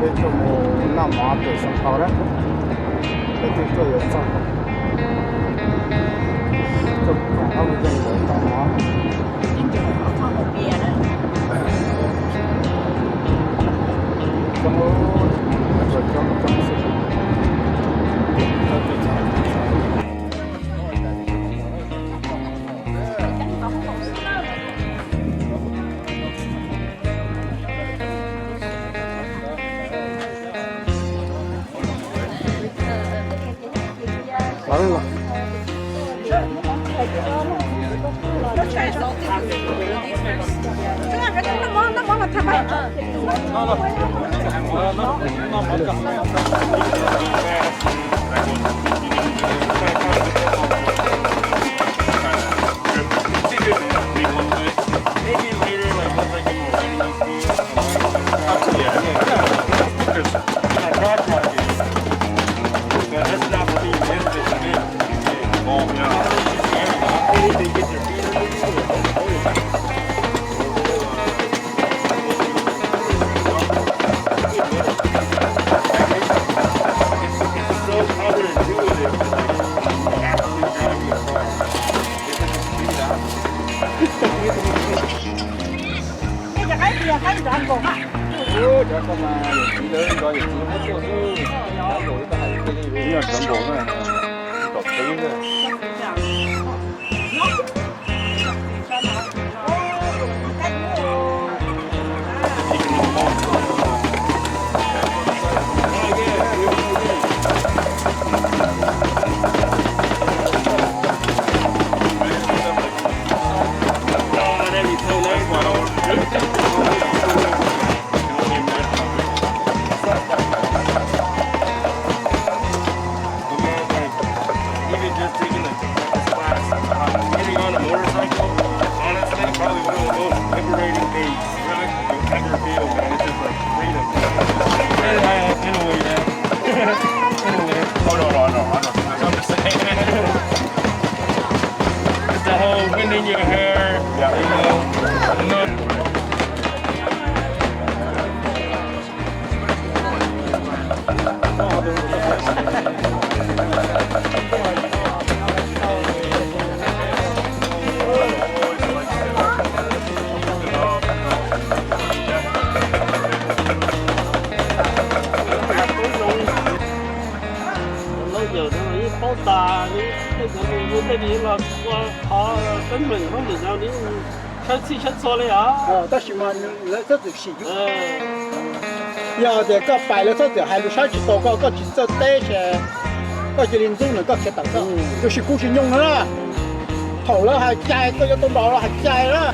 Peb tuaj mus noj mov pem Xeev Tau na, peb twb tuaj yuav txog, tuaj koom ob peb leeg yuav tau mov. Coob, coob xwb. Ua, cov ko mas yawm txiv lawv nrog yawm txiv muab tuaj xwb, cov nkaus li koj hais li, cov nkaus na, tom teb na. Even just taking a practice class, um, getting on a motorcycle, honestly, probably one of the most liberating things you'll ever feel, man. It's just like freedom. In a way, man. In a way. Oh, no, no, no, I don't think that's what I'm saying. It's the whole wind in your hair, you know. Lawv yawm no yeej paub tas li, tej cov nus yug tej li los ua qhov teeb meem hauj lwm no li, sab txhij sab txhua li os. Tab sis mas lawv txhob txwm sim. Yog tias koj pais lawv txhob txwm hais lus saib tsis taus koj, koj tsis txawj teb ces koj cia li ntxub nws, koj khiav tawm xwb. Tab sis kuv tsis nyoo na, thaum lawv hais cai koj yuav tau ntaus los hais cai na.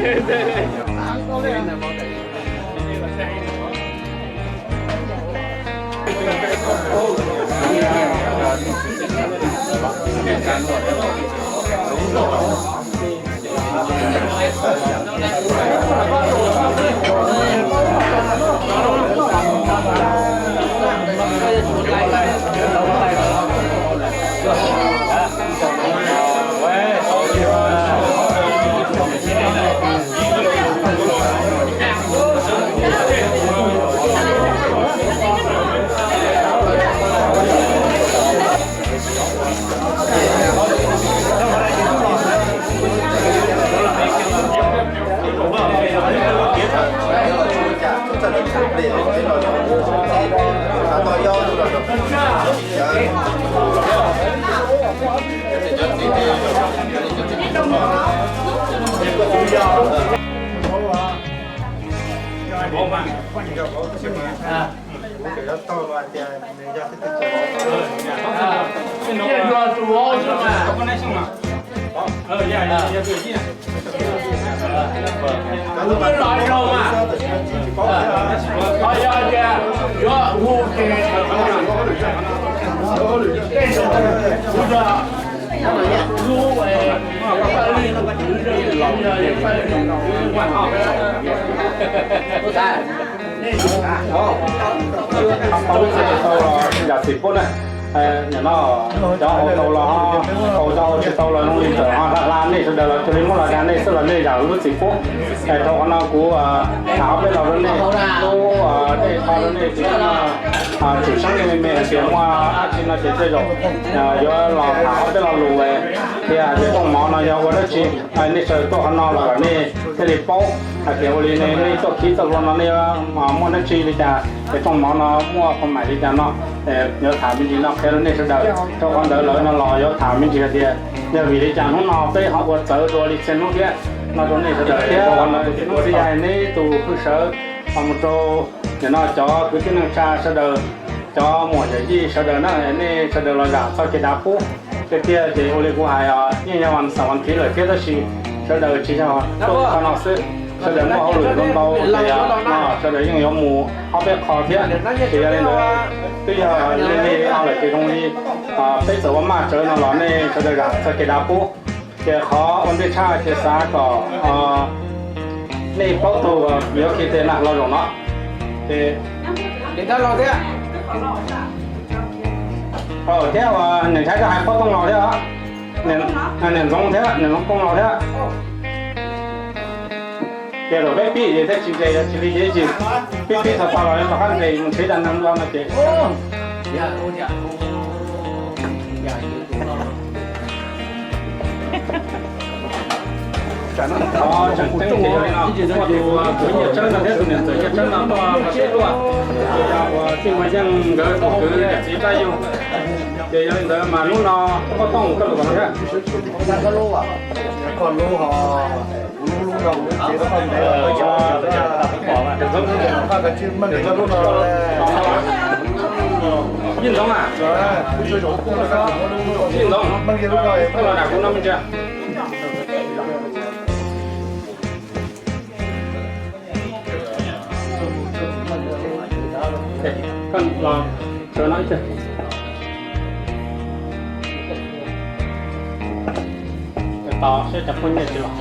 Yam txiv pub na, nim no cov haus tau los, haus cov haus tsis tau los zoo li ntawd ho hla hla nej sawv daws los cuag li muab los dag nej xwb los nej zam lub txiv pub. Rau qhov no kuv tham ob peb lo rau nej, lub dej tho rau nej, tsis tsum sab nej me me hais tias muaj dab tsi no ces tej zaum yuav los tham ob peb lo lus thiab hais tias rooj mov no yog ua dab tsi, nej sawv daws tuaj qhov no los kom nej thiaj li paub hais tias ua li nej tuaj khib txoj hlua no nej muaj dab tsi li cas, es rooj mov no muaj qhov maim li cas no. Yuav tham me ntsis no qhia rau nej sawv daws, rau qhov ntawd lawv no los yuav tham me ntsis hais tias yog vim li cas hnub no peb ho ua txawv dua li txhia hnub thiab no rau nej sawv daws thiab. Hnub txiv yaig neb tus hwj sawv los mus rau nim no cov kwv tij neej tsa sawv daws, cov muam yawm yij sawv daws na, nej sawv daws los zam txoj kev dav pub. Tiag tiag ces ua li kuv hais, yeej yog vas xaum vas thiv lawm thiab tab sis sawv daws tsis yog tuaj qhov no xwb, sawv daws muaj hauj lwm ntau ntau ces sawv daws yeej yuav mus ob peb qho thiab. Ces yog li ntawd twb yog li li no lawm ces zoo li peb txawm ua maj tsawv no los nej sawv daws zam txoj kev dav pub. Ces qhov ua ntej tshaj ces xav kom nej paub tug yuav khi tes nag los zaum no. Ces thiab niam ntxhais koj hais Pob Tooj los thiab, niam ntxoov thiab, niam ntxoov Tooj los thiab. Ces zaum peb pib ces thiaj tsis ntse, yog tsis li ces pib pib txog txog los rov qab ntse mus nrhiav cov neeg dua no ces. Qhov tseem ceeb ces yog li no, muaj tus kwv Nyiaj Tsawb no thiab tus niam ntxawm Nyiaj Tsawb no tuaj ua teb tuaj, uas Tij Npua Yeej nkawd tus kwv niam txiv Dab Yug. Ces yog li ntawd mas hnub no Pob Tooj koj lus kom no thiab. Yeej Ntxoov, Yeej Ntxoov, koj los nram kuv no me ntsis. Koj los sawv no ib teg. Tos saib cov phooj ywg tsis los.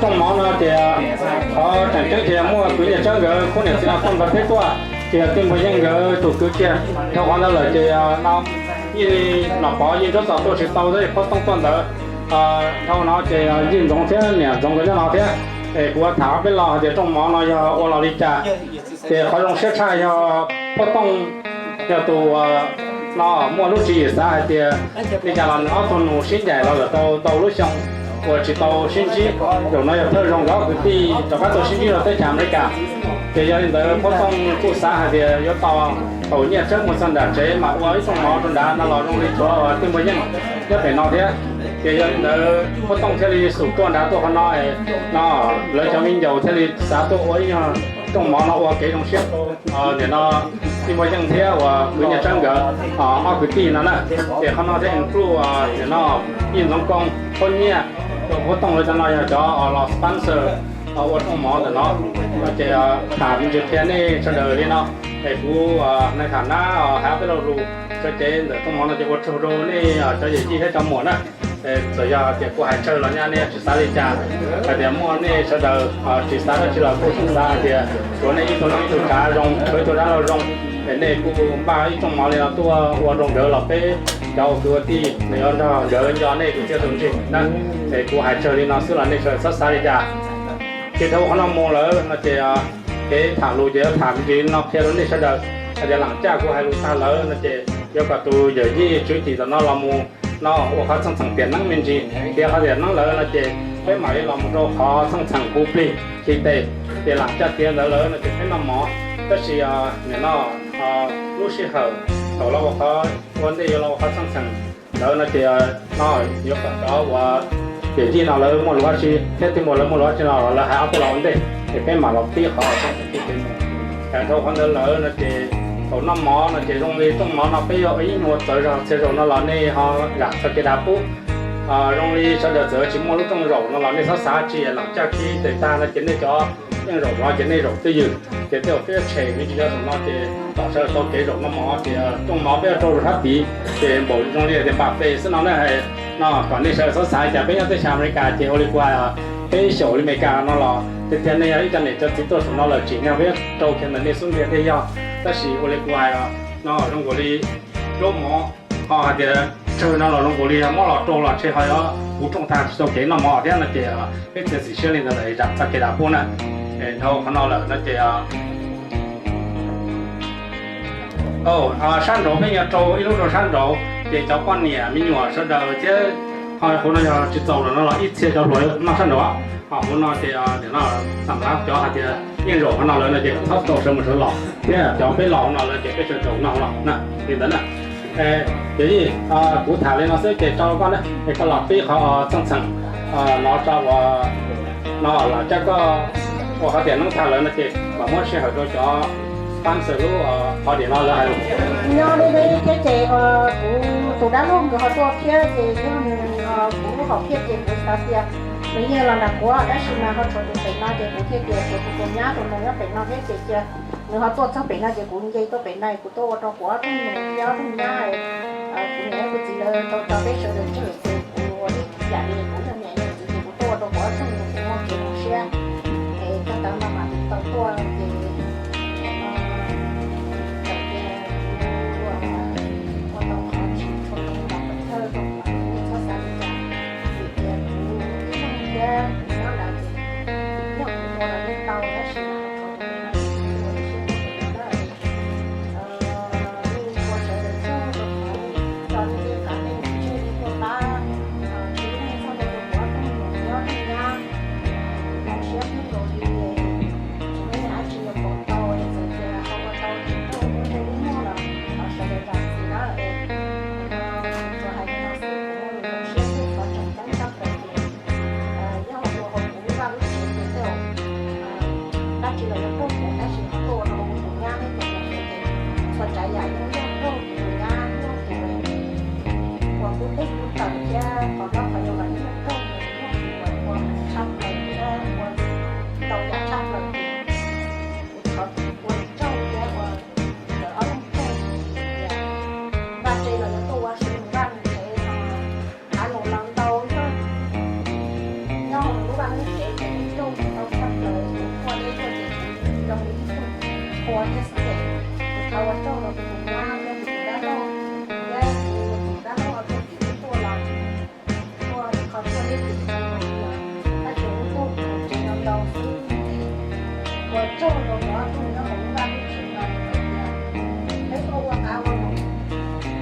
Rooj mov no ces qhov tseem ceeb ces yog muaj kwv Nyiaj Tsawb nkawd khub niam txiv no tuaj nrog peb tuaj, ces yog Tij Npua Yeej nkawd tus kwv kiag. Dhau qhov ntawd lawm ces no yeej li Nom Pov yeej nrhiav txog tuaj tsis tau tab sis Pob Tooj tuaj ntawd. Dhau no ces Yeej Ntxoov thiab niam Ntxoov nkawd nyob no thiab. Es kuv ua tham ob peb lo hais tias rooj mov no yog ua los li cas. Ces qhov zoo siab tshaj yog Pob Tooj yog tus no muaj lub tswv yim xav hais tias li cas los nws ob tug nus sib ncaim los lawm tau ntau lub xyoo uas tsis tau sib ntsib. Zaum no yog thawj zaug nkawd ob kwv tij rov qab tau sib ntsib rau teb chaws Amelikas. Ces yog li ntawd Pob Tooj kuj xav hais tias yuav tos thaum Nyiaj Tsawb mus txog nram tsev mas ua ib rooj mov rau nrad no los zoo li tshuav Tij Npua Yeej nyob pem no thiab. Ces yog li ntawd Pob Tooj thiaj li xub tuaj nrad tuaj qhov no, no lawv cov viv ncaus thiaj li xav tuaj ua ib rooj mov no ua kev zoo siab rau nim no Tij Muaj Yeej thiab uas kwv Nyiaj Tsawb nkawd ob kwv tij no na. Ces qhov no thiaj include nim no Yij Ntxoov Koob, Phob Nyiaj, Huab Tooj lawv cov no yog cov los sponsor ua rooj mov ntawm no. No ces tham me ntsis qhia nej sawv daws li no, es kuv neeg tham nab hais ob peb lo lus tso cev ntawm rooj mov no ces ua tsaug rau nej cov yawm yij thiab cov muam na. Txawm yog tias kuv hais tsawg los nyaj nej tsis xav li cas, hais tias muaj nej sawv daws tsis xav dab tsi los kuj tsis xav hais tias tsuav nej ib tug neeg ib tug tsav zoo, tsuav ib tug dab laug zoo, es nej kuj npaj ib rooj mov li no tuaj ua rau nkawd los peb cov ua kwv ua tij nws yuav nrog nkawd nco nej tus txiaj tus ntsig na. Es kuv hais tsawg li no xwb los nej sawv daws txhob xav li cas. Ces dhau qhov no mus lawm no ces kev tham lus ces yuav tham me ntsis no qhia rau nej sawv daws hais tias lam caj kuv hais lus tag lawm no ces yuav kom tus yawm yij Tswv Cim tom no los mus no ua qhov txheej txheem tiam neeb me ntsis, tiav qhov tiam neeb lawm no ces peb mam li los mus rau qhov txheej txheem kuv plig khi tes. Ces lam caj tiav ntawd lawm no ces peb noj mov, tab sis nim no lub sij hawm thaum los ua qhov ua ntej yuav los ua qhov txheej txheem ntawd no ces no yuav kom cov uas yawm yij no lawv muaj lus dab tsi thiab tij muam lawv muaj lus dab tsi no lawv hais ob peb lo ua ntej, ces peb mam los pib qhov txheej txheem kuv plig mus. Dhau qhov ntawd lawm no ces thaum noj mov no ces zoo li rooj mov no peb yog ib nyuag txawv zog, txhia zaum no los nej ho zam txog kev dav pub. Zoo li sawv daws txawm tsis muaj lub rooj zaum no los nej txhob xav tsis lam caj khi tes tag no ces nej cov yeej zaum no ces nej zaum twj ywm. Ces tej zaum peb yuav tshem me ntsis cov zaum no ces kom sawv daws tau kev zaum noj mov ces rooj mov peb yuav rau rau sab tid ces npaum zoo li tias npam pes xwb no na. No kom nej sawv daws txhob xav cas peb nyob teb chaws Amelikas ces ua li kuv hais, peb xyaum li Amelikas no los tiag tiag nej yog ib co niam cov txiv tuaj saum no lawm tsim nyog peb rau kiag ntawm nej xub ntiag thiaj yog. Tab sis ua li kuv hais no zoo nkaus li zaub mov ho hais tias tsawg no los zoo nkaus li muab los rau los ntshe ho yuav puv rooj tag tsis tau kev noj mov thiab no ces peb txiav txim siab li ntawd lawm zam txoj kev dav pub na. Dhau qhov no lawm no ces sab nraud peb yuav rau ib lub rau sab nraud ces cov poj niam me nyuam sawv daws thiab ho hauv no yog tsis txaus lawm no los ib txhia cov hluas noj sab nraud. Ho hauv no ces nim no xam lav cov hais tias yeej zaum qhov no lawm no ces txhob tau sawv mus sawv los thiab cov peb los hauv no lawm ces peb sawv zaum noj hauv no na. Li ntawd na. Ces kuv tham li no xwb ces rau koj na es koj los pib qhov txheej txheem no tso uas no los coj koj ua qhov tiam neeb tag lawm no ces mam muab sij hawm rau cov sponsor lub qhov tiam no lawv hais lus. Nyob deb deb thiab ces kuv tus dab laug nkawd ho tuaj thiab ces yog nws kuv lub hom phiaj ces kuv xav tias nws yeej los nram kuv tab sis mas ho tshuav tus pem no ces kuv thiaj tias tshuav tus tus nyab tus nus nyob pem no thiab ces cia nws ho tuaj txog pem no ces kuv nce tuaj pem no kuv tuaj ua rau kuv ob tug nus thiab ob tug nyab, kuv niam thiab kuv txiv lawv tau tso peb sawv daws tseg ces kuv ua li yam li kuv yog niam yog txiv ces kuv tuaj ua rau kuv ob tug nus ces muaj kev zoo siab. Es txog ntawd no mas tau tuaj ces txawm tias kuv ua tau qhov tsis tshua zoo los thawj rau qhov nej txhob xav li cas, vim tias kuv ib leeg thiab kuv nyob ntawd ces yog kuv ua los yeej tau tab sis mas tshuav tus pem no ces kuv ua li siab tuaj pem no na. Yeej ua sawv daws tsaug rau qhov nej tso nej tej kav nej tseg nej tuaj pab, tsis nej txog rau kuv ob tug nus thiab ob tug nyab, kuv zoo siab kawg nkaus li. Tsis muaj dab tsi yuav pom tau es txawm tias ho ua tau ces tau ua rau lub muag los thov sawv daws zam txim na es. Tsuas hais li no xwb, kuv muaj lus zoo siab thiab thov tseem ceeb tshaj plaws ces yog ua hauv kuv lub vaj lub tsev ces tej zaum dab tsi los yuav raug kuv tab sis kuv tuaj ua rau kuv tus nyab thiab tus nus ces txhua tsav yam yeej yog raug kuv tus nyab raug kuv uas kuv teb kuv taws thiab qhov no qhov yau los yeej raug nws, yog kuv uas ua tshaj plaws thiab ua tau yam tshaj plaws ces kuv thov ua tsaug thiab ua ntawm ob leeg tsaug tias vaj tse los yuav tuaj ua si mus vaj mus tsev no. Av num los ntau yog nyob hauv lub vaj lub tsev ces yeej raug tau tshaj plaws, kuv qhua deb tuaj ces kuv zoo li ib tug qhua thiab xwb ces kuv thov ua tsaug rau kuv tus nyab thiab kuv tus dab laug thiab kuv tus dab laug tuaj tim wb tuaj los tuaj ib qho tuaj ib txhis tau los tab sis wb tuaj hauv tsev no ntau xwb ces ua tsaug rau nkawd ob tug nyob hauv lub vaj lub tsev no tias peb tuaj ua qav ua num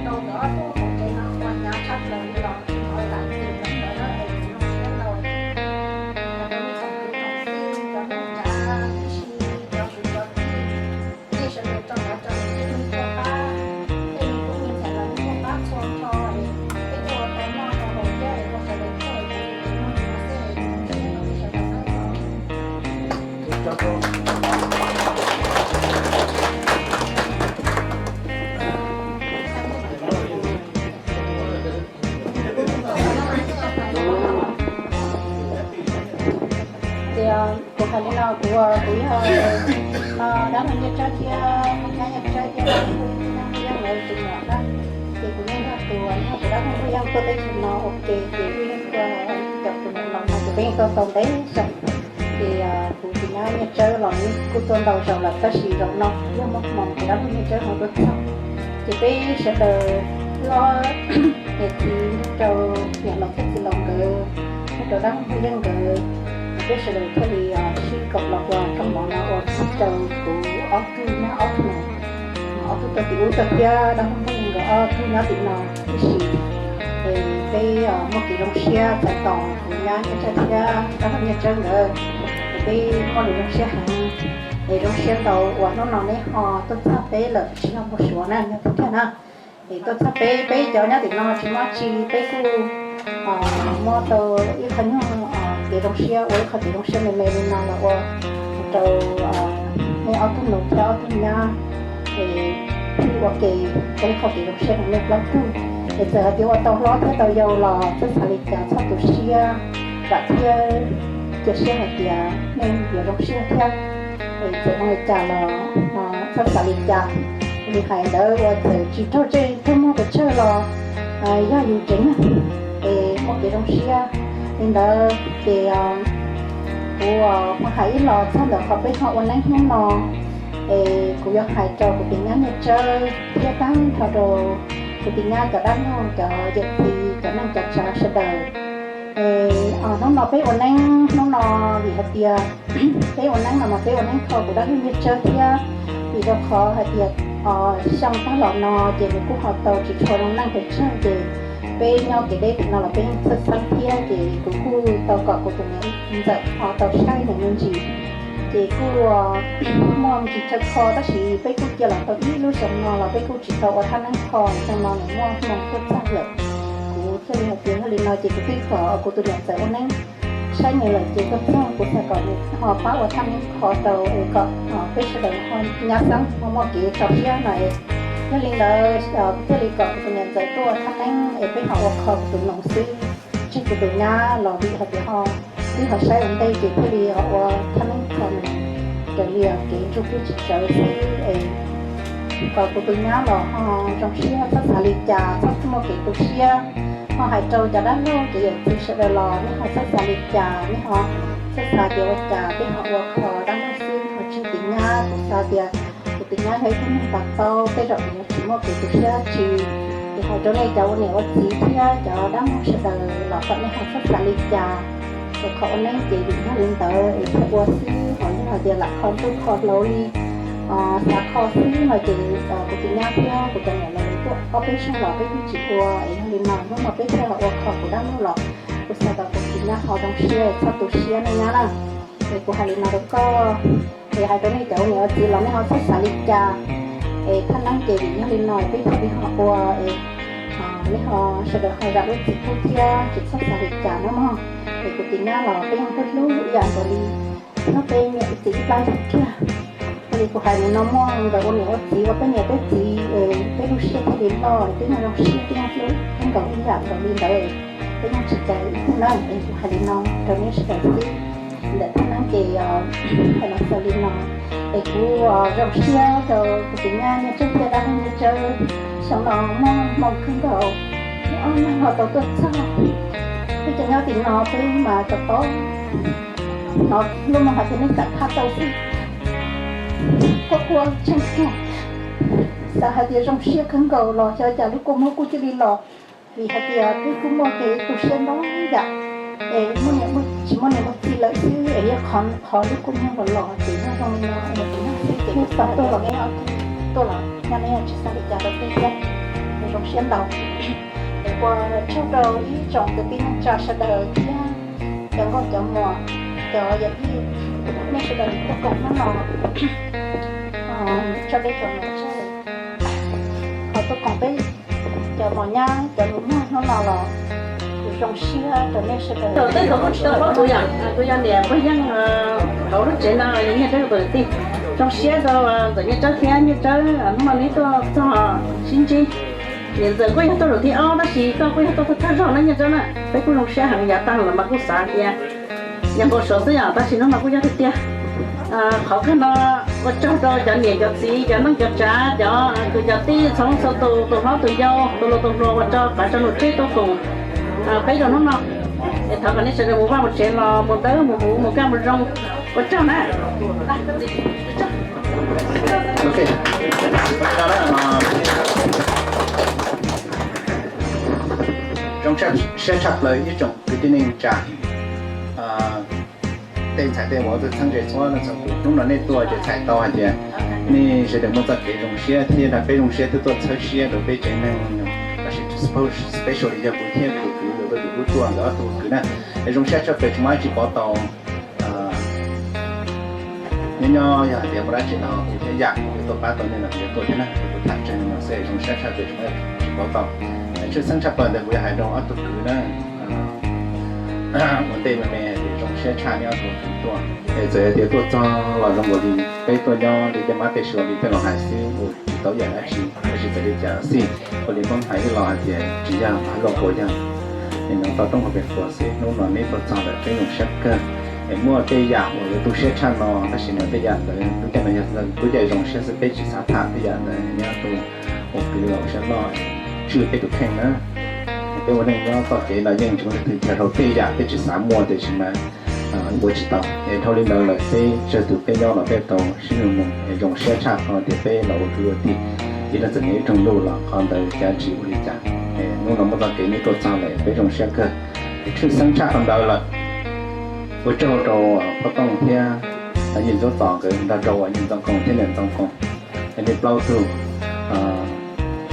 rau nkawd ob tug hauv tsev no ua hnyav tshaj plaws li los tsis thov zam txim rau nkawd na es kuv zoo siab ntau. Cov me txheem kwv txheem tij, cov neej tsa tib si, cov kwv cov tij, nej sawv daws tso kav tso num thiab nej tuaj pab, tej me tub me ntxhais los nej tuaj pab txhua nrho es peb tuaj ua tau noj tau haus thiab es ua sawv daws txhua tus li no xwb es zoo siab rau nej sawv daws nawb. Kuv hais li no, kuv, kuv yog dab laug Nyiaj Tsawb thiab nyab Nyiaj Tsawb thiab dab laug Npuj Yeej nkawd tus muam na. Ces kuv yeej yog tus, yog tus dab laug Npuj Yeej tuaj teb chaws no ua ke, ces kuj yeej tuaj cov tus muam los no ces peb yeej tuaj tau ntev xyoo. Ces kuv tus nyab Nyiaj Tsawb los kuj tuaj ntau zaus lawm, tab sis zaum no yog muaj hmoo ces dab laug Nyiaj Tsawb ho tuaj txog. Ces peb sawv daws, ob niam txiv, rau niam laus thiab txiv laus nkawd, rau dab laug Npuj Yeej nkawd, peb sawv daws thiaj li sib koom los ua rooj mov no ua pub rau kuv ob tug nyab ob tug, ob tug tuaj tim ub tuaj thiab dab laug Npuj Yeej nkawd ob tug nyob tim no tib si. Es peb muaj kev zoo siab txais tos kuv nyab Nyiaj Tsawb thiab dab laug Nyiaj Tsawb nkawd, es peb muaj lus zoo siab heev. Es zoo siab ntau uas hnub no neb ho tuaj txog peb lawm, tsis yog mus Suav na, yog tiag tiag na. Es tuaj txog peb, peb cov nyob tim no tsis muaj tsi, peb kuj muab tau ib qho nyuag kev zoo siab, ua ib qho kev zoo siab me me li no los ua rau nej ob tug nus thiab ob tug nyab, es ua ke ua ib qho kev zoo siab rau nej plaub tug. Es txawm hais tias ua tau hlob thiab tau yau los txhob xav li cas, txhob tu siab, vam thiab cia siab hais tias nej yuav zoo siab thiab. Es txawm zoo li cas los txhob xav li cas. Li hais ntawd uas txawm tsis raug zej raug muag pes tsawg los yog yus tsev neeg es muaj kev zoo siab. Li ntawd ces kuv ho hais ib los txog ntawm qhov peb ho ua neeb hnub no, es kuv yuav hais rau kuv tus nyab Nyiaj Tsawb thiab tag nrho rau kuv tus nyab cov dab laug, cov yawm txiv, cov neej cov tsav sawv daws. Es hnub no peb ua neeb hnub no vim hais tias peb ua neeb no mas peb ua neeb kho kuv dab laug Nyiaj Tsawb thiab, vim rau qhov hais tias xyoo tag los no ces nws kuj ho tau tsis tshua zoo neej pes tsawg, ces peb nyob kev deb tim no los peb yeej txhawj xeeb thiab, ces kuv kuj tau kom kuv tus niam ntxawm ho tau saib nws me ntsis. Ces kuj muaj me ntsis chaw kho tab sis peb kuj cia los tau ib lub xyoo no los peb kuj tsis tau ua thaj neeb kho, xyoo no nws muaj hmoo tuaj txog lawm, kuv thiaj li hais tias yog li no ces kuv twb kom kuv tus niam ntxawm ua neeb saib nws lawm ces tuaj txog kuv xav kom nws ho pab ua thaj neeb kho rau es kom peb sawv daws ho nyab xeeb ho muaj kev tso siab no es. Yog li ntawd kuv thiaj li kom kuv tus niam ntxawm tuaj ua thaj neeb es peb ho ua kho kuv tus noov xwb, tseg kuv tus nyab los vim hais tias ho twb ho saib ua ntej ces thiaj li ho ua thaj neeb kho nws raws li kev ntsuj plig tsis tsawv xwb es kom kuv tus nyab los ho zoo siab, txhob xav li cas, txhob muaj kev tu siab. Ho hais rau cov dab laug cov yawm txiv sawv daws los nej ho txhob xav li cas, nej ho txhob xav tias ua cas peb ho ua kho dab laug xwb ho tseg tus nyab. Kuv xav tias kuv tus nyab yog ib tug neeg to taub, tej zaum nws tsis muaj kev tu siab dab tsi. Es hais rau nej cov ua niam ua txiv thiab cov dab laug sawv daws los kom nej ho txhob xav li cas. Es qhov ua neeb ces vim yog li ntawd es thiaj ua xwb, ho yog hais tias lam kho ntuj kho hlau li xav kho xwb no ces kuv tus nyab thiab kuv cov niam lawv tuaj ob peb xyoos los peb twb tsis ua, es yog li no hnub no peb thiaj los ua kho kuv dab laug los kuv xav kom kuv tus nyab ho zoo siab txhob tu siab nej nyab na. Es kuv hais li no rau koj, es hais rau nej cov ua niam ua txiv los nej ho txhob xav li cas. Es thaj neeb ces vim yog li no peb thiaj li ho ua es nej ho sawv daws ho zam lub txim pub thiab tsis txhob xav li cas na mog. Es kuv tus nyab los peb yeej hlub hlub ib yam nkaus li, nyob peb niam ib txiv ib plab yug kiag. Yog li kuv hais li no muaj nkawd ua niam ua txiv ua peb niam peb txiv es peb lub siab thiaj li loj, peb yeej zoo siab peb yeej hlub kheej nkaus ib yam nkaus li ntawd. Peb yeej tsis cais ib tug na, es kuv hais li no rau nej sawv daws xwb. Ntawm thaj neeb ces hais los xaus li no, es kuv zoo siab rau kuv tus nyab Nyiaj Tsawb thiab dab laug Nyiaj Tsawb, xyoo no muaj hmoo kawg nkaus, ob leeg ho tau tuaj txog. Peb cov nyob tim no peb mas tau paub, hnov lub no hais tias nej xam phaj tau xwb, quaj quaj tsheej kiag, xav hais tias zoo siab kawg nkaus los xyov cas lub kua muag kuj cia li los. Vim hais tias peb kuj muaj kev tu siab ntau yam, es tsis muaj niam muaj txiv lawm xwb es yog qhov lub kua muag los los ces yog zoo li no es kuv xav tuaj los, tuaj los nyob nej tsis xav li cas rau peb thiab, es zoo siab ntau. Es ua tsaug rau ib tsoom kwv tij neej tsa sawv daws thiab cov nkauj cov muam, cov yawm yij, nej sawv daws tuaj koom hnub no, tso dej tso mov tseg, ho tuaj koom peb cov mos nyab cov nus muag hnub no los kuv zoo siab rau nej sawv daws. Tej zaum kuj tsis tau paub kuv yom, kuv yog niam Npuag Yeej hauv lub tsev no, yog Nyiaj Tsawb tus niam tij. Zoo siab rau ntxawm Nyiaj Tsawb thiab Nyiaj Tsawb hnub no neb tuaj txog sib ntsib. Niam ntxawm kuj yog tuaj zaum thib ob tab sis koj kuj yog tuaj thawj zaug na Nyiaj Tsawb na. Peb kuj zoo siab heev, yav tag los mas kuj xav tias Yog npau suav xwb yom, tab sis hnub no kuj yog tiag tiag. Qhov kawg no ua tsaug rau cov niam cov txiv, cov neej cov tsav, cov kwv cov tij, txhua leej txhua tus, tus hlob tus yau, tus laus tus hluas uas tso qav tso lus tseb tuaj koom peb rau hnub no. Es thov kom nej sawv daws mus vaj mus tsev los mus dawb mus huv mus kaj mus zoo. Ua tsaug na. Zoo siab tshaj plaws ib tsoom kwv tij neej tsa, tej ntxhais tej vauv txheeb ze txhua leej txhua tus, hnub no nej tuaj ces txhais tau hais tias nej sawv daws muaj txoj kev zoo siab thiab nrog peb zoo siab twb tuaj txhawb siab rau peb tsev neeg, los sis specially yog kuv thiab kuv kwv los tuaj tim ub tuaj, nkawd ob tug kwv na. Es zoo siab tshaj plaws tsis muaj dab tsi pov tau. Nyob nyob yog hais tias muaj dab tsi no kuv thiab yam kuv yuav tuaj pab tau nej los kuv yuav tuaj thiab na, kuv tham tseg no xwb, zoo siab tshaj plaws tsis muaj dab tsi pov tau. Tshwj xeeb tshaj plaws ntawd kuv yuav hais rau ob tug kwv na, ua ntej me me hais tias zoo siab tshaj nej ob tug kwv tuaj. Es txawm hais tias tuaj txog los zoo nkaus li peb tuaj nyob li tej mab tej suav li tej laus hais xwb, tsis tau yam dab tsi, tab sis txawm li cas xij, ua li Hmoob hais ib los hais tias tsis yog hais los puas yog, es nyob tau roob hauv pes quav xwb. Hnub no neb tuaj txog lawm peb zoo siab kawg. Es muaj tej yam uas yuav tu siab tshaj no, tab sis mas tej yam ntawd lub caij no yog lub caij zoo siab xwb, peb tsis xav tham tej yam ntawd. Nyob tus ua kwv los siab loj, tswj peb tus kheej na. Peb ua neej nyob txoj kev no yeej tsis muaj leej twg dhau tej yam peb tsis xav muaj, tiam sis mas ua tsis tau. Es dhau li ntawd lawm peb tsawg tus peb nyob los peb tau sib nug mus, es zoo siab tshaj qhov tias peb los ua kwv ua tij, ib leeg txom nyem ib rooj ntuj los qhov ntawd cav tsis ua li cas. Es hnub no muaj txoj kev neb tuaj txog lawm peb zoo siab kawg. Es tshwj xeeb tshaj qhov ntawd lawm, ua tsaug rau Phob Tooj thiab Yij Ntxoov Txos nkawd nrog rau uas Yij Ntxoov Koos thiab Niam Ntxoov Koos, es nej plaub tug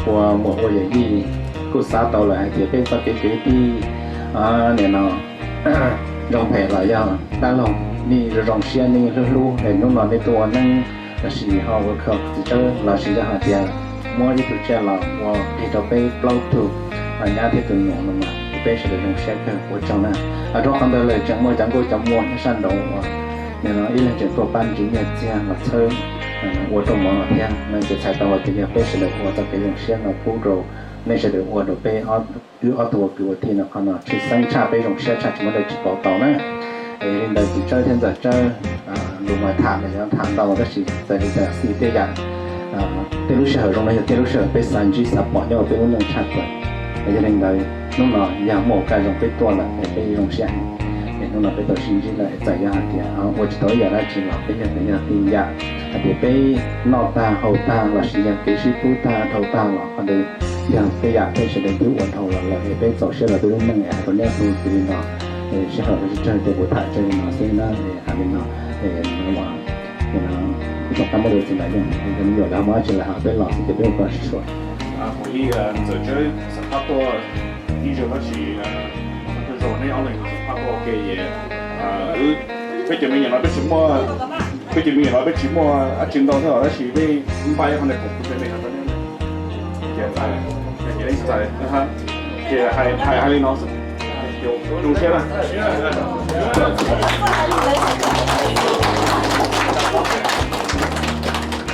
ua muam ua yawm yij kuj xav tau lawm hais tias peb txoj kev kwv tij nim no zoo phem los yog dab laug, nej zoo zoo siab nej hlub hlub, es hnub no nej tuaj ua neeb los sis ho ua kho txiv tsawb los sis yog hais tias muab ib tug tsiaj los ua qhia rau peb plaub tug nyab thiab tus nus no mas peb sawv daws zoo siab kawg, ua tsaug na. Rau qhov ntawd lawm tseem muaj cov nkauj cov muam nyob sab nraud uas nim no ib leeg tseem tuaj pab nrhiav nyiaj txiag los txhawb ua rooj mov no thiab no ces txhais tau hais tias yog peb sawv daws ua txoj kev zoo siab no pub rau nej sawv daws ua rau peb wb ob tug ua kwv ua tij no, qhov no tshwj xeeb tshaj, peb zoo siab tshaj tsis muaj dab tsi pov tau na. Es yog li ntawd txiv tsawb thiab ntxawm tsawb, lus mas tham los yuav tham ntau tab sis txawm li cas xij tej yam, tej lub sij hawm zoo no yog tej lub sij hawm peb xav ntsib xav pom nyob hauv peb lub neej tshaj plaws. Es yog li ntawd hnub no yog muaj kaj zoo peb tuaj lawm es peb zoo siab heev. Es hnub no peb tau sib ntsib lawm, txawm yog hais tias ua tsis tau ib yam dab tsi los peb yog peb yog tij yam, hais tias peb noj tag haus tag los sis yog kev sib pub tag dhau tag los qhov ntawd yog tej yam peb sawv daws twb ua dhau los lawm es peb txaus siab rau peb lub neej. Es hais rau nej ob tug kwv li no, sij hawm tsis tsawg ces kuv tham tseg li no xwb na. Es hais li no, kuv rov qab muab rau txiv Nraug Yooj, cov me nyuam lawv muaj dab tsi lawv hais peb los xwb ces peb ua koj sib sua. Kuv Yij, ntxawm Tsawb xam phaj tuaj ib zaug tab sis, tab sis nej ob leeg xam phaj tuaj ua ke es, peb cov me nyuam no peb tsis muaj, peb cov me nyuam no peb tsis muaj dab tsi ntau thiab os, tab sis peb npaj ib qho ntawm koom kuv cov me nyuam no rau nej. Ces txais, ces txais, ces hais, hais li no xwb. Zoo siab na.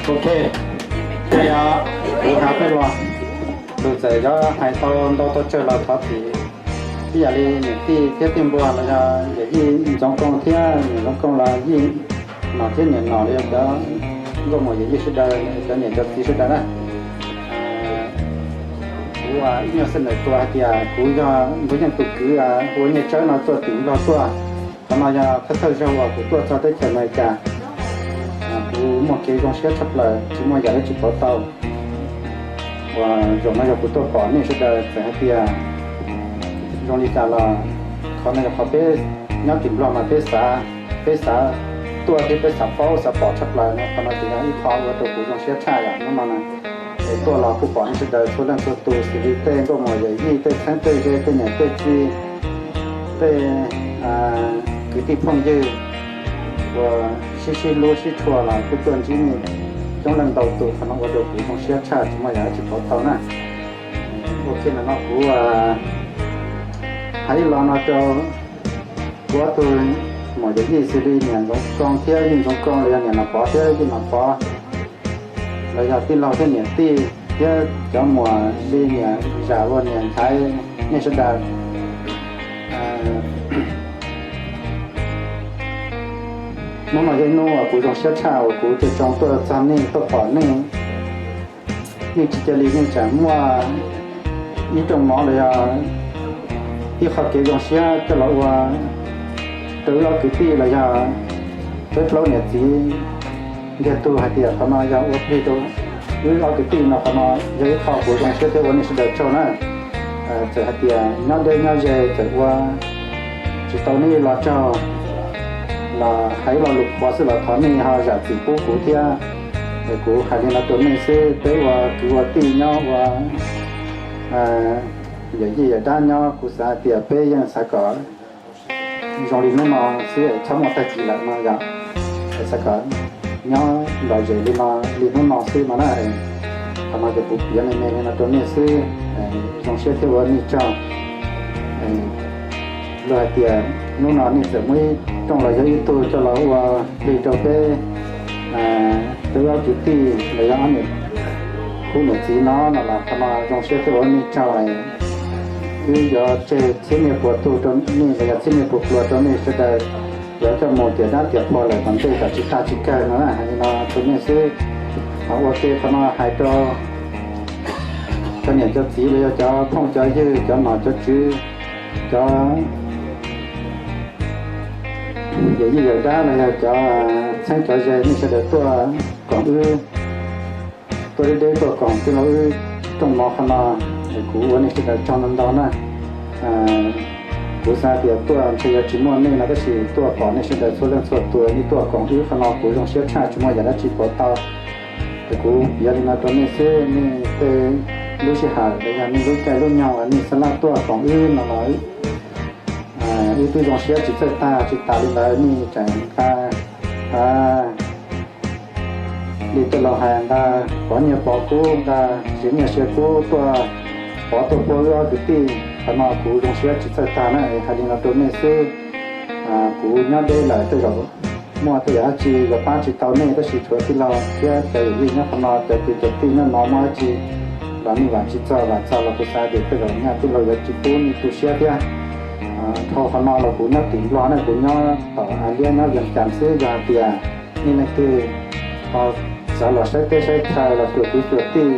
Ok, ces kuv hais peb los, tus txawm yuav hais tau ntau tau tsawg los thov txim. Ib yam li niam tij thiab tij npua los yog yawm yij Ntxoov Koos thiab niam Ntxoov Koos los yij Nom thiab niam Nom los yog cov nkauj muam yawm yij sawv daws, cov niam cov txiv sawv daws na. Kuv ib nyuag xwb ntawm tua hais tias kuv yog Npuag Yeej tus kwv hu ua Nyiaj Tsawb no tuaj tim Nplog tuaj. Qhov no yog thawj thawj zaug uas kuv tuaj txog teb chaws Amelikas. Kuv muaj kev zoo siab tshaj plaws tsis muaj yam dab tsi pov tau. Uas zaum no yog kuv tuaj pom nej sawv daws txawm hais tias zoo li cas los qhov no yog qhov peb nyob tim Nplog mas peb xav, peb xav tuaj thiab peb xav paub xav pom tshaj plaws no, qhov no ces yog ib qho ua rau kuv zoo siab tshaj yom. Hnub no es tuaj los kuj pom nej sawv daws txhua leej txhua tus xws li tej nkauj muam yawm yij, tej txheeb tej ze, tej niam tej txiv, tej kwv tij phooj ywg uas sib sib hlub sib tshua los kuj tuaj ntsib nej coob leej ntau tus, qhov no ua rau kuv zoo siab tshaj tsis muaj yam dab tsi pov tau na. Ua kiag ntawm no kuv hais ib los no rau kuv ob tug muam yawm yij xws li niam Ntxoov Koos thiab yij Ntxoov Koos los yog niam Nom Pov thiab yij Nom Pov, los yog tij laug thiab niam tij thiab cov muam li niam Zam Ua, niam Nchaiv, nej sawv daws. Hnub no yog ib hnub uas kuv zoo siab tshaj uas kuv tseem tuaj txog nej, tuaj pom nej. Nej tsis cia li nej tseem muaj ib rooj mov los yog ib qho kev zoo siab coj los ua rau wb ob kwv tij los yog peb plaub niam txiv ntiag tug hais tias qhov no yog ua plig rau wb ob kwv tij no, qhov no yog ib qho kuv zoo siab thiab ua nej sawv daws tsaug na. Txawm hais tias nyob deb nyob ze, txawm ua tsis tau nej los tsaug los hais lo lus qhuav xwb los thov nej ho zam txim pub kuv thiab. Es kuv hais li no rau nej xwb, peb ua kwv ua tij nyob ua yawm yij yawm dab nyob, kuv xav hais tias peb yeej xav kom zoo li hnub no xwb, txhob muaj tag kis lawm no yom. Xav kom nyob lom zem li no, li hnub no xwb no na. Qhov no ces kuv piav me me li no rau nej xwb, zoo siab thiab ua nej tsaug. Luag hais tias hnub no nej txawm muaj ib rooj los yog ib tug coj los ua plig rau peb, peb ob kwv tij los yog ob niam khub niam txiv no no los qhov no zoo siab thiab ua nej tsaug. Wb yuav tseg txhiab niaj puas tug rau nej los yog txhiab niaj puas pluas rau nej sawv daws, yuav coj mus tiam dab tiam qhua lawm tom ntej kom tsis tag tsis kawg no na. Hais li no rau nej xwb. Ua ke qhov no hais rau cov niam cov txiv los yog cov phooj cov ywg, cov nom cov tswv, cov yawm yij yawm dab los yog cov txheeb cov ze, nej sawv daws tuaj koom wb, tuaj deb deb tuaj koom tij laug wb rooj mov qhov no, es kuv ua nej sawv daws tsaug ntau ntau na. Kuv xav tias tuaj ntshe yuav tsis muaj nej no tab sis tuaj pom nej sawv daws txhua leej txhua tus nej tuaj koom wb qhov no kuv zoo siab tshaj tsis muaj yam dab tsi pom tau. Es kuv piav li no rau nej xwb, nej tej lub sij hawm los yog nej lub caij lub nyoog uas nej xav laj tuaj koom wb no los wb twb zoo siab tsis txawj tag. Tsis tas li ntawd nej tseem nqa li tej laus hais nqa pov nyiaj pov kub, nqa siav nyiaj siav kub tuaj pov tuaj pub wb ob kwv tij, qhov no kuv zoo siab tsis txawj tag na. Hais li no rau nej xwb, kuv nyob deb lawm tej zaum muaj tej yam dab tsi yuav pab tsis tau nej tab sis tshuav tij laug thiab cov yawm yij nyob qhov no, cov kwv cov tij nyob no muaj dab tsi los nej vam tsis txog vam txog los kuv xav tias tej zaum nyaj tij laug yuav tsis pub nej tu siab thiab. Dhau qhov no los kuv nyob tim Nplog na, kuv nyob tom Av Liab nyob Vias Cas xwb, yog hais tias nej leej twg ho xav los saib teb saib chaw los xyuas kwv xyuas tij,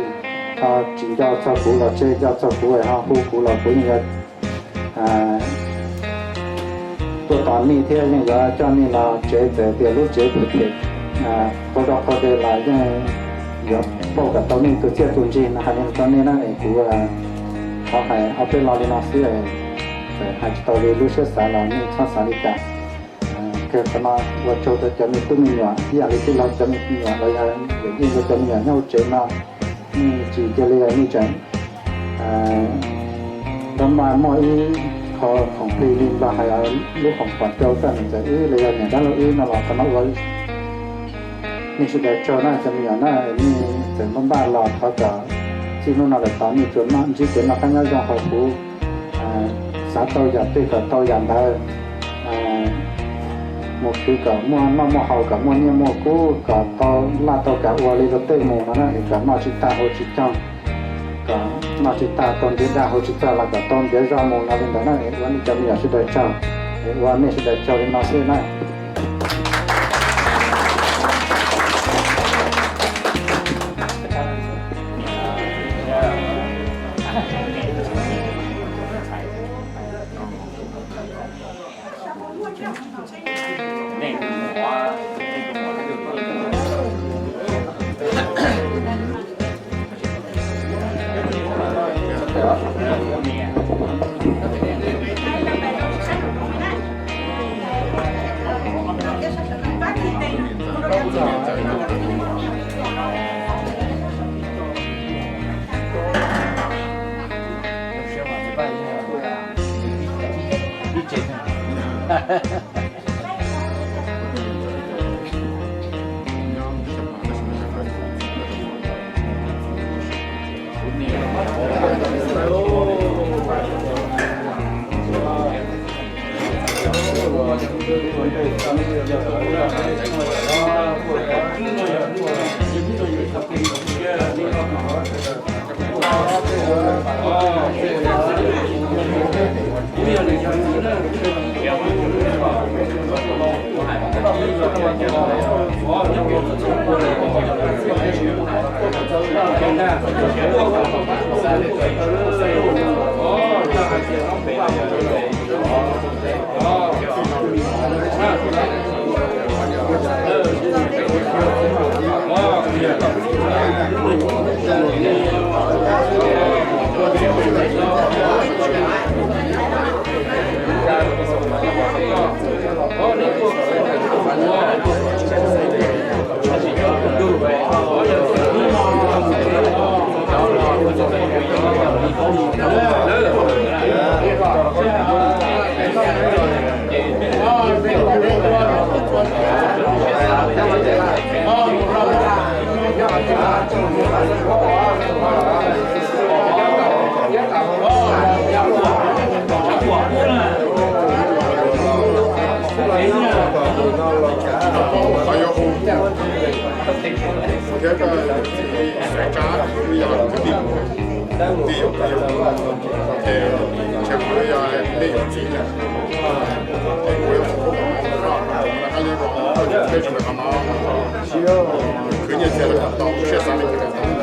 ho tsis nco txog kuv los tseg, nco txog kuv ho hu kuv los kuv yeej yuav tuaj tos nej thiab yeej yuav coj nej los tsev, txawm tias lub tsev phem phem, qhov zog qhov de los yeej yuav pauj kom tau nej tus txiaj tus ntsig no. Hais li no rau nej na, es kuv thov hais ob peb lo li no xwb, txawm hais tsis tau li lub siab xav los nej txhob xav li cas. Kawg qhov no ua tsaug rau cov me tub me nyuam ib yam li tij laug cov me nyuam los yog yawm yij cov me nyuam nyob hauv tsev no, nej tsis cia li nej tseem nrog maj muaj ib qho khoom plig li Nplog hais lub khoom pom rau koj niam txiv wb los yog niam dab laug wb no los qhov no ua nej sawv daws tsaug na cov me nyuam na. Nej txawm npaj npaj los thov kom txij hnub no lawm tod nej tsuas ntsib kev noj qab nyob zoo hauv huv, xav tau yam twg kom tau yam ntawd, mus khwv kom muaj noj muaj haus, kom muaj nyiaj muaj kub, kom tau laj tau kam ua li luag tej mus no na, es kom noj tsis tag haus tsis cog, kom noj tsis tag tau ntiav dag haus tsis txog los kom tau ntiav zog mus no li ntawd na. Es ua nej cov me nyuam sawv daws tsaug, es ua nej sawv daws tsaug li no xwb na. Thiab xaiv tsab yog kwv tij, kwv tij yog, ces ntshe kuv yog nej yawm txiv na, ces kuv yuav mus rau qhov no, rau qhov no, peb tsis nyiam qhov no, khwv nyiaj txiag los tau, siab xav li cas los tau.